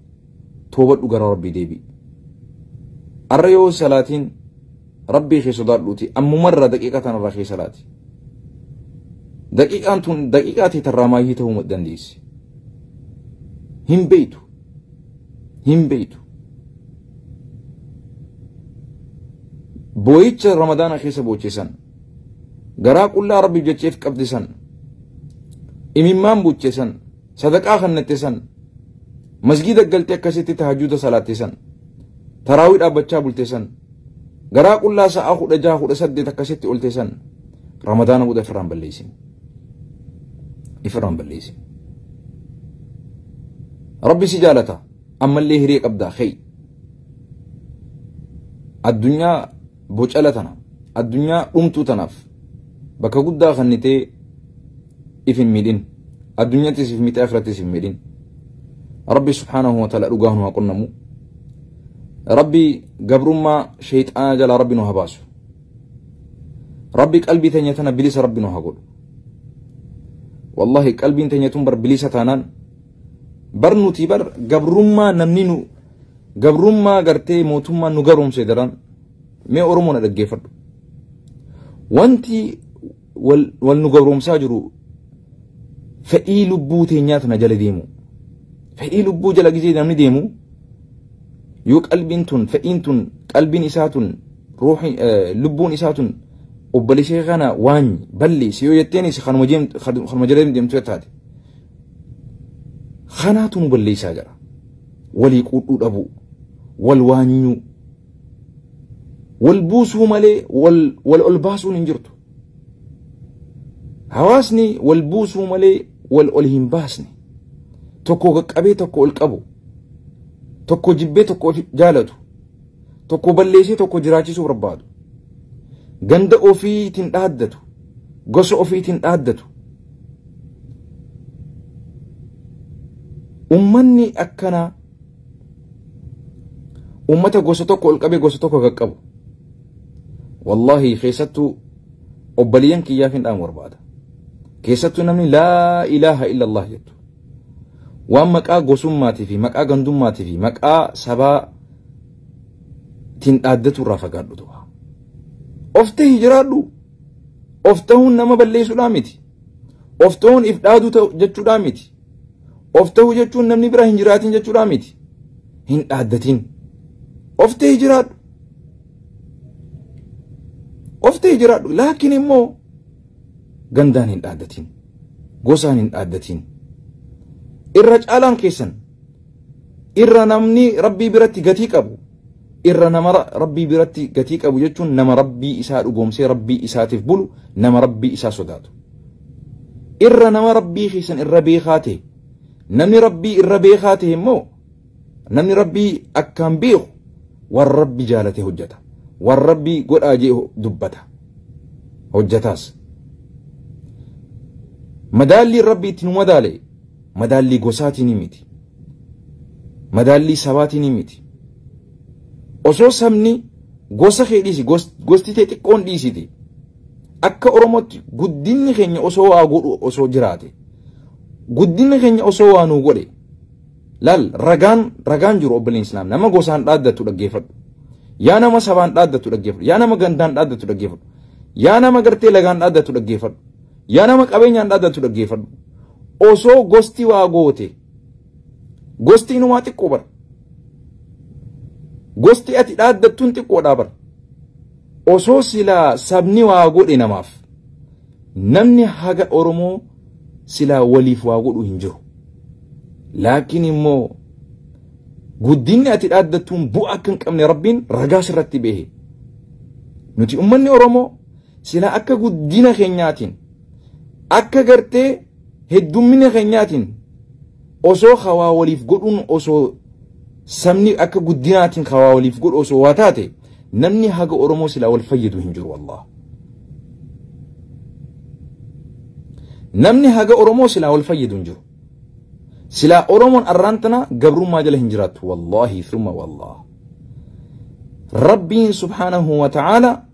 toobadhu, gara Rabbii deebi'i. Arra yoo salaatiin Rabbii kee sodaadhuuti ammumarraa daqiiqa tanarraa kee salaati. Daqiiqaan tun daqiiqaa ta'e tarraa maayii ta'uu dandeessi. Hin beeytu. Hin beeytu. Booyicha Ramadaana keessa boochisan, garaa qullaa Rabbiif jecheef qabdisan, imimmaan buuchesan, sadaqaa kannattesan, masgiida galtee akkasitti tahajjuda salaattesan, taraawii dhaabbachaa bultesan, garaa qullaa sa'a 16 18 akkasitti oltesan, Ramadaana booda ifirraan balleessin. Ifirraan balleessin. Rabbi si jaalata, ammallee hiree qabdaa khayi. Addunyaa bocala tana, addunyaa dhumtuu tanaaf bakka guddaa kannitee if hin miidhin. Addunyaattis if miidhee akhirattis hin miidhin. Rabbi subhaanahu wa ta'ala dhugaa nu haa qunnamu. Rabbi gabrummaa shayxaana jalaa Rabbi nu haa baasu. Rabbi qalbii teenya tana bilisa Rabbi nu haa godhu. Wallahi qalbiin teenya tun bar bilisa taanaan bar nuti bar gabrummaa namni nu gabrummaa gartee mootummaa nu garoomse daran mee Oromoo na dhaggeeffadhu. Wanti wal nu gabroomsaa jiru fedhii lubbuu teenyaa tana jala deemu. Fedhii lubbuu jala gizee namni deemu yoo qalbiin tun fedhiin tun qalbiin isaa tun ruuhi lubbuun isaa tun obboleessa kana waan balleesse yoo jetteenis kanuma jala deemtu taate. Kanaatu nu balleessaa jira. Walii quudhuu dhabuu, wal waanyuu, wal buusuu malee wal ol baasuun hin jirtu. Hawaasni wal buusuu malee wal ol hin baasne. Tokko qaqqabee tokko ol qabu, tokko jibbee tokko jaalatu, tokko balleessee tokko jiraachisuu barbaadu. Ganda ofiitiin dhaaddatu, gosa ofiitiin dhaaddatu. Ummanni akkanaa ummata gosa tokko ol qabee gosa tokko qaqqabu. Wallahi keessattuu obboleeyyan kiyyaaf hin dhaamu barbaada. Keessattuu namni laa ilaaha illallah jettu. Waan maqaa gosummaatii fi maqaa gandummaatii fi maqaa sabaatiin dhaaddatu irraa fagaadhu tuqa. Of ta'ii jiraadhu. Of ta'uun nama balleessuudhaa miti. Of ta'uun if dhaaduu jechuudhaa miti. Of ta'uu jechuun namni bira hin jiraatin jechuudhaa miti. Hin dhaaddatin. Of ta'ii jiraadhu. Of ta'ii jiraadhu. Laakiin immoo gandaan hin dhaaddatin. Gosaan hin dhaaddatin. Irra caalaan keessan irra namni Rabbii biratti gatii qabu, irra nama Rabbii biratti gatii qabu jechuun nama Rabbii isaa dhugoomsee Rabbii isaatiif bulu, nama Rabbii isaa sodaatu. Irra nama Rabbii keessan irra beekaa ta'e, namni Rabbii irra beekaa ta'e immoo namni Rabbii akkaan beeku waan Rabbi jaalate hojjeta, waan Rabbii godhaa jee dubbata hojjetaas. Madaalli Rabbii itti nu madaale madaallii gosaatiin miti, madaallii sabaatiin miti. Osoo sabni gosa kee dhiisi, gosti tee xiqqoon dhiisiti, akka Oromootti guddinni keenya osoo waa godhu osoo jiraate, guddinni keenya osoo waa nuu godhe, laal ragaan jiru obboleen Islaam, nama gosaan dhaaddatu dhaggeeffadhu, yaa nama sabaan dhaaddatu dhaggeeffadhu, yaa nama gandaan dhaaddatu dhaggeeffadhu, yaa nama gartee lagaan dhaaddatu dhaggeeffadhu, yaa nama qabeenyaan dhaaddatu dhaggeeffadhu. Osoo gosti waa goote, gosti inumaa xiqqoo bara, gosti ati dhaaddattuun xiqqoodhaa bara. Osoo silaa sabni waa godhe namaaf, namni haga Oromoo silaa waliif waa godhu hin jiru. Laakiin immoo guddinni ati dhaaddattuun bu'aa akka hin qabne Rabbiin ragaa sirratti behe. Nuti ummanni Oromoo silaa akka guddina keenyaatiin, akka gartee heddummina keenyaatiin osoo hawaa waliif godhuun, osoo sabni akka guddinaatiin hawaa waliif godhu osoo waa taate, namni haga Oromoo silaa wal fayyadu hin jiru wallah. Namni haga Oromoo silaa wal fayyadu hin jiru. Silaa Oromoon arraan tana gabrummaa jala hin jiraattu wallahi thumma wallah. Rabbiin subhaanahu wa ta'ala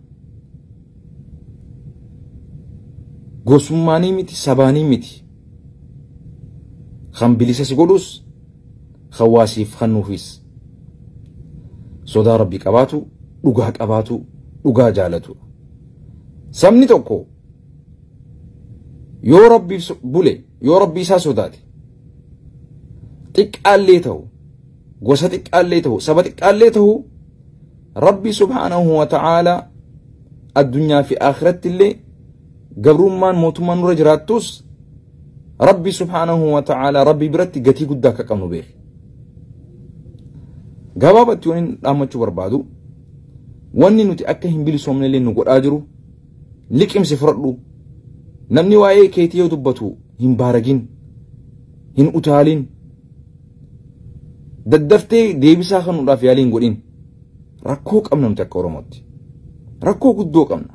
gosummaanii miti, sabaanii miti. Kan bilisa si godhus, kan waasiif kennuufis. Sodaa Rabbii qabaatu, dhugaa qabaatu, dhugaa jaalatu. Sabni tokko yoo Rabbiif bule, yoo Rabbii isaa sodaate, xiqqaallee ta'u, gosa xiqqaallee ta'u, saba xiqqaallee ta'u, Rabbi subhaanahu wa ta'aalaa addunyaa fi akhiratti illee gabrummaan mootummaan nurra jiraattus Rabbi subhaanahu wa ta'aalaa Rabbi biratti gatii guddaa akka qabnu beeki. Gabaabatti waan dhaammachuu barbaadu wanni nuti akka hin bilisoomne illee nu godhaa jiru liqimsi fudhadhu. Namni waa'ee keetii yoo dubbatu hin baaragin, hin utaalin, daddaftee deebisaa kennuudhaaf yaalii hin godhin. Rakkoo qabna nuti akka Oromootti. Rakkoo guddoo qabna.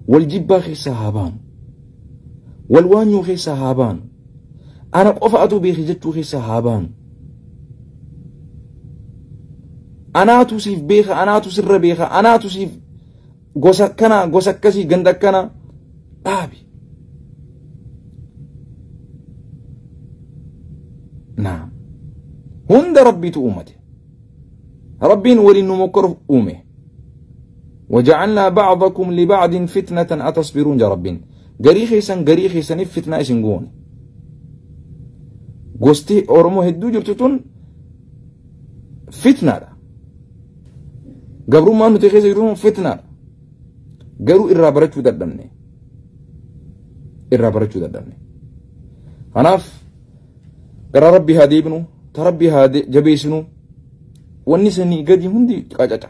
Wal jibbaa keessaa haa baanu. Wal waanyuu keessaa haa baanu. Ana qofa atuu beeki jechuu keessaa haa baanu. Anaatu siif beeka, anaatu sirra beeka, anaatu siif gosa akkanaa, gosa akkasii, ganda akkanaa dhaabi. Naam. Hunda Rabbiitu uumate. Rabbiin waliin nu mokkoruuf uume. وجعلنا بعضكم لبعض فتنة أتصبرون يا ربين. غري خيسان غري خيسان فتنة إسنقون. غوستي أورمو هدو جرتتون فتنة. قبرو ما نتي خيسان جرتون فتنة. قرو إرى برچو دردمني. إرى برچو دردمني. خناف قرى ربي هادي ابنو تربي هادي جبيسنو والنسني قدي هندي قاجتا.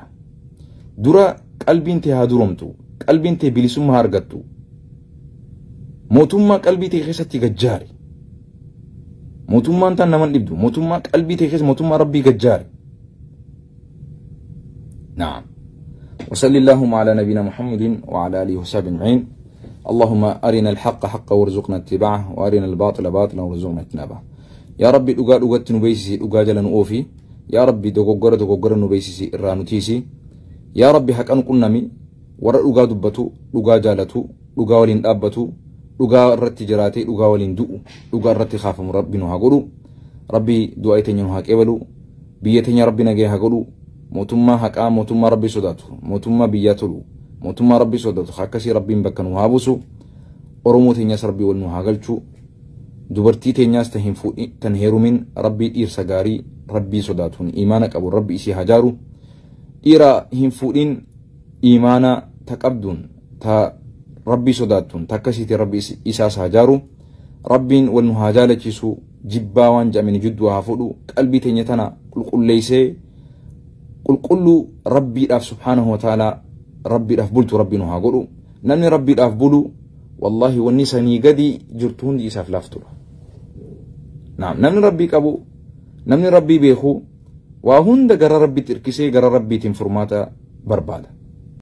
درا qalbiin tee haa duromtu, qalbiin tee bilisummaa haa argattu, mootummaa qalbii tee keessatti gajjaari. Mootummaan tan naman dhibdu, mootummaa qalbii tee keessa mootummaa Rabbii gajjaari. Naam. وصلى اللهم على نبينا محمد وعلى آله وصحبه أجمعين. اللهم أرنا الحق حقا وارزقنا اتباعه وأرنا الباطل باطلا وارزقنا اجتنابه. يا ربي dhugaa dhugatti nu beeksisi, dhugaa jala nu oofi. Yaa Rabbi dogoggora dogoggora nu beeksisi, irraa nu tiisi. Yaa Rabbi haqan qunnami, warra dhugaa dubbatu, dhugaa jaalatu, dhugaa waliin dhaabbatu, dhugaa irratti jiraatee dhugaa waliin du'u, dhugaa irratti kaafamu Rabbi nu haa godhu. Rabbi du'aa teenya nu haa qeebalu. Biyya teenya Rabbi nagee haa godhu. Mootummaa haqaa, mootummaa Rabbi sodaatu, mootummaa biyyaa tolu, mootummaa Rabbi sodaatu akkasii Rabbiin bakka nu haa buusu. Oromoo teenyas Rabbi wal nu haa galchu. Dubartii teenyaas tan hin fuudhin, tan heerumin Rabbi dhiirsa gaarii Rabbii sodaatuun imaana qabu Rabbi isii haa jaaru. Dhiira hin fuudhin imaana ta qabduun ta Rabbii sodaattuun ta akkasiitiin Rabbi isaas haa jaaru. Rabbiin wal nu haa jaalachiisu. Jibbaa waan jedhameen jidduu haa fuudhu. Qalbii teenya tana qulqulleessee qulqulluu Rabbiidhaaf subhaanahu wa ta'aalaa Rabbiidhaaf bultu Rabbi nu haa godhu. Namni Rabbiidhaaf bulu wallaahi wanni sanii gadi jirtu hundi isaaf laaftudha. Naam, namni Rabbii qabu, namni Rabbii beeku waa hunda gara Rabbiitti hirkisee gara Rabbiitiin furmaata barbaada.